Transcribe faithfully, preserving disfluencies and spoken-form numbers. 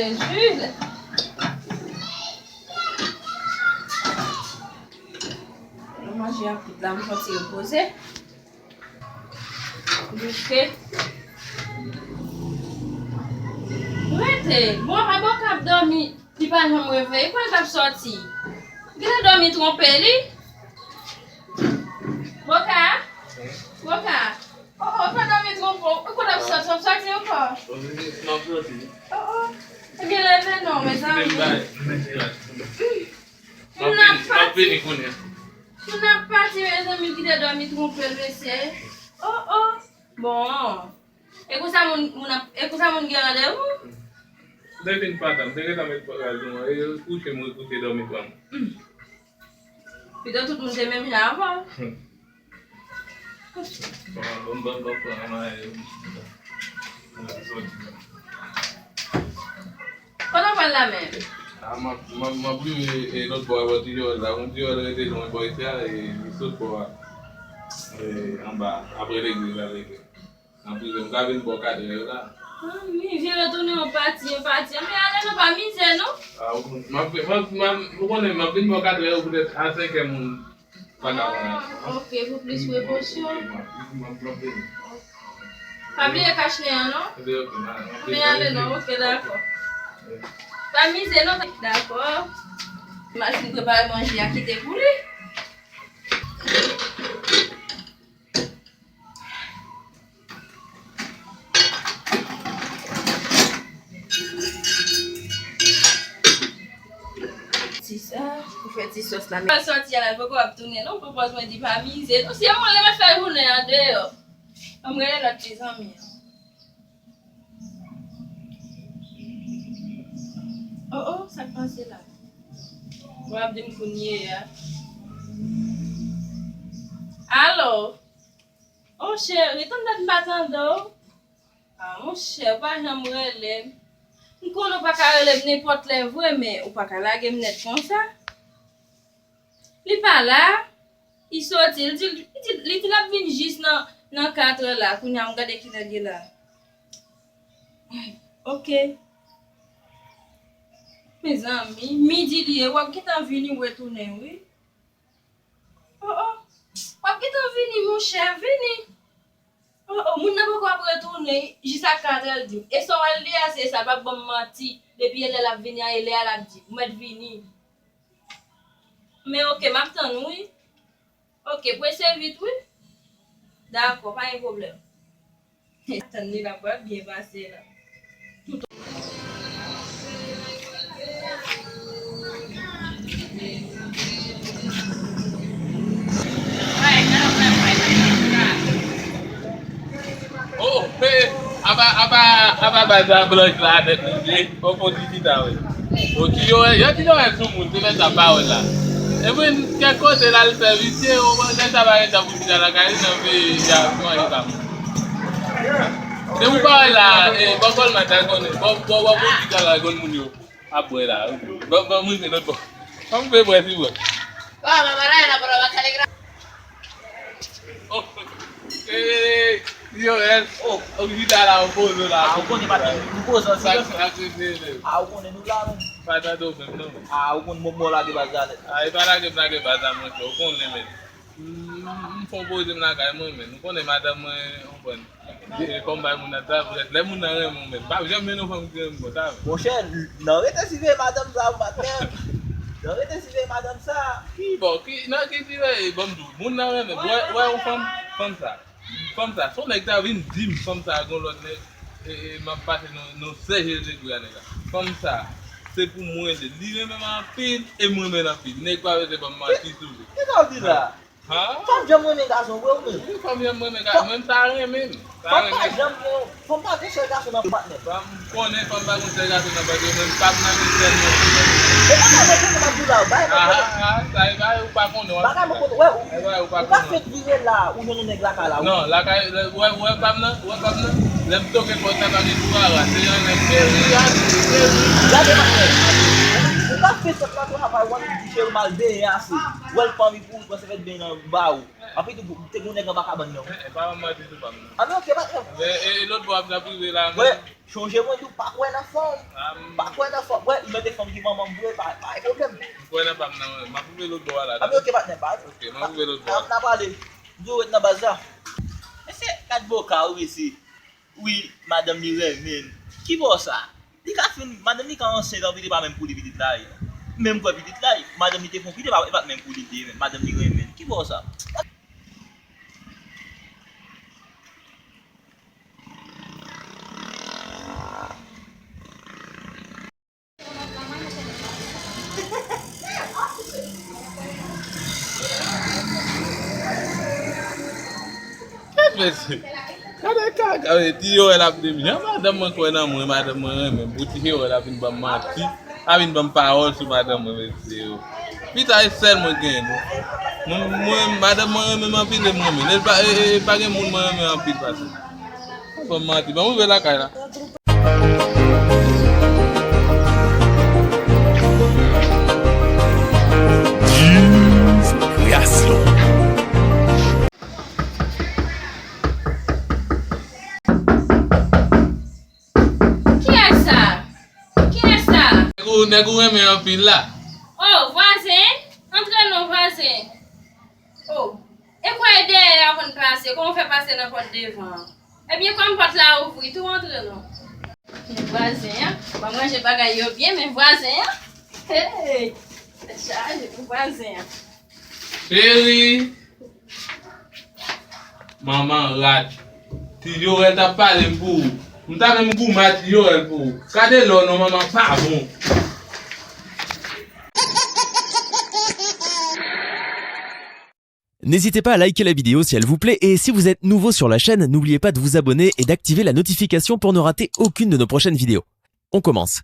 Jezi. Mwen manje an kwit la, m santi repoze. Bouke. Rete. Bon, a bon k ap dòmi. Li pa janm reveye, kwè l t ap sòti. Genlè dòmi twonpe li. Boka? Boka? Oh, oh, pa dòmi twonpe w. Ou kwè l ap sòti, w ap sòti ankò? M ap sòti. Oh, oh. Ebyen, leve non, mezanmi. Moun ap pati. Moun ap pati, mezanmi, kite dòmi twonpe l, mesye. Oh, oh. Bon. E konsa moun, moun ap, e konsa moun gen randevou? M te vin pa tan, m te gentan met bagay sou mwen, e kouche m rekouche dòmi pran m. Pito tout moun te menm jan avè w. Bon, bon, bon, bon, pran anmanye. Kote w pral la menm? A, m ap, m ap, m ap rive, e, lòt bò a, bò Ti Jowèl la. Moun Ti Jowèl rete lwen bò isi a, e, li sot bò a. E, anba, apre legliz la, legliz. Nan prive, m ka vin bò katrè yo la. Ah, mi vye retounen yon pati, yon pati. Men ale non, pa mize non. Ah, ou, m ap, m ap, m ap, ou konnen, m ap vin bò katrè yo poutèt a senkè moun pa ka pran. Ah, ok, pou plis prekosyon. M ap, m ap, m ap vini. Pa bliye kach nen an non. Ebyen, ok, m a, m ap vin. Men ale non, ok, dakò. Pa mize non, dakò. Imajine prepare manje a kite pou li. Ti sa, pou fè ti sòs la. Mwen sòti a la, poko ap tounen non, poko mwen di pa mize. Non, si yon moun lè mwen fè jounen an deyò. An mwen lè lòt ti zanmi an. Oh, oh, sa k pase la? W ap di m kounye a. Alo? Oh, cheri, tann dat m pa tande w. Ah, monchè, ou pa janm rele m. M konnen ou pa ka rele m nenpòt lè vre, men ou pa ka lage m nèt konsa. Li pa la. Li soti, li di, li di, li di l ap vin jis nan, nan katrè la. Kounye a, m gade kilè l ye la. Ay, ok. Mezanmi, midi li ye, w ap gentan vini, w retounen, wi. Oh, oh. W ap gentan vini, monchè, vini. Oh, oh, moun nan poko ap retounen, jis a katrè l di m. E sa w al di a, se sa, l p ap ban m manti. Depi e lè l ap vini a, e lè a l ap di m. Ou mèt vini. Men ok, m ap tann ou, wi. Ok, prese vit, wi. Dakò, pa gen pwoblèm. Tann li la, pral byen pase la. Oh, hey, apa, apa, apa baz la blanch la avèk nou vye? Fòk on ti chita, wi. On ti yo, yo ti yo sou moun, se lè sa pa wè la. Epi, kèk kote la, l fè visye, lè sa pa gen tan pou chita lakay li, nan peyi, y a manje pa moun. Se ou pa wè la, e, bò Kòlman ta konnen, bò, bò, bò Boutika la, konn moun yo ap bwè la. Ban, ban mwen se lòt bò. Ban mwen bwè, silvouplè. Oh, hey, yo, el, oh, oh, chita la, ou poze la. Ah, ou konnen pa gen, nou poze ansanm. Sa, sa, se, se, se. Ah, ou konnen nou la, menm. Pa tande w menm, non. Ah, ou konnen mwen, mwen lage baz la nèt. Ah, e pa lage m lage baz la, monchè, ou konnen, men. M, m fè yon poze m lakay mwen, men. Ou konnen madanm mwen, ou konprann. Kòm bay moun nan travay, lè moun nan renmen w, men. Pa janm jwenn yon fanm ki renmen w, sa. Monchè, nan rete siveye madanm sa, patnè. Nan rete siveye madanm sa. Ki bò, ki, nan ki siveye, ban m di w. Moun nan renmen, wè, wè yon fanm, fanm sa. Fanm sa, se yon nèg ta vin di m, fanm sa, gon lòt nèg, e, e, m ap pase nan, nan sèje degre a nèg la. Fanm sa, se pou mwen li. Li renmen m anpil, e mwen renmen l anpil. Nèg pa bezwen ban m manti sou li. Kisa w di la? Ha? Fanm janm renmen gason vre ou menm? Wi, fanm janm renmen gason. Mwen m ta renmen m. Fanm pa janm gen, fanm pa gen sèl gason nan patnè. Ban m konnen fanm pa gen sèl gason nan patnè, mwen m p ap nan men sèl non. E bagay mwen konnen m ap di w la, bagay mwen konnen. Ah, ah, sa e bagay ou pa konnen, w ap di sa. Bagay mwen konnen, wè, ou, ou pa fenk vire la, ou jwenn yon nèg lakay la, wi. Non, lakay, wè, wè fanm nan, wè fanm nan. Lè m toke pòt la, pa gen kou rara. Se yon nèg seri, a, seri. Gade patnè. Ou pa fenk Sòt nan travay, w annik di cheri m al benyen ase. W wè l pa anvi pou ou, panse fèt benyen nan ba ou. Apre tou, te gen yon nèg anba kabann nan. E pa manti tou pa m nan. A men oke, patnè. Men, e, e lòt bò a m t ap rive la, men. Wè, chonje mwen di w pa kwè nan fanm. Pa kwè nan fanm. Wè, li mete fanm ki manman m vre, pa, pa gen pwoblèm. M kwè nan pa m nan, mwen. M ap rive lòt bò a la. A men oke, patnè, pa. Oke, m ap rive lòt bò a. N ap pale. M di w ret nan baz la. Mesye, gad boka, wi, mesye. Wi, madanm li renmen l. Ki bò sa? Li ka fin, madanm li ka ansent anpil, e pa menm pou li pitit la ye. Menm kwè pitit la ye. Madanm li te fon pitit, e pa, e pa menm pou li te ye menm. Madanm li renmen l. Ki bò sa? Gade kaka, ti Joel ap di m, jan madanm mwen kwè nan mwen, madanm mwen renmen m. Pou ti Joel ap vin ban m manti, ap vin ban m pawòl sou madanm mwen, mesye yo. Pita e sèl mwen genyen, non. Mwen, mwen, madanm mwen renmen m anpil e m renmen l. E pa, e, e, e pa gen moun mwen renmen anpil pase. Ban m manti, ban m rive lakay la. Djinz Kreasyon. Kiyès sa? Kiyès sa? Nèg ou, nèg ou renmen anpil la. Oh, vwazen? Antre non, vwazen. Oh, e kwa e dèyè a konn pase, kòman w fè pase nan pòt devan an? Ebyen, kòm pòt la ouvri, tou antre non. Men vwazen an, pa manje bagay yo byen, men vwazen an. Hey! Tèt chaje pou vwazen an. Cheri! Manman rat. Ti Joel t ap pale m pou ou. M ta menm goumen ak Ti Joel pou ou. Gade lè w non, manman pa bon. N'hésitez pas à liker la vidéo si elle vous plaît et si vous êtes nouveau sur la chaîne, n'oubliez pas de vous abonner et d'activer la notification pour ne rater aucune de nos prochaines vidéos. On commence.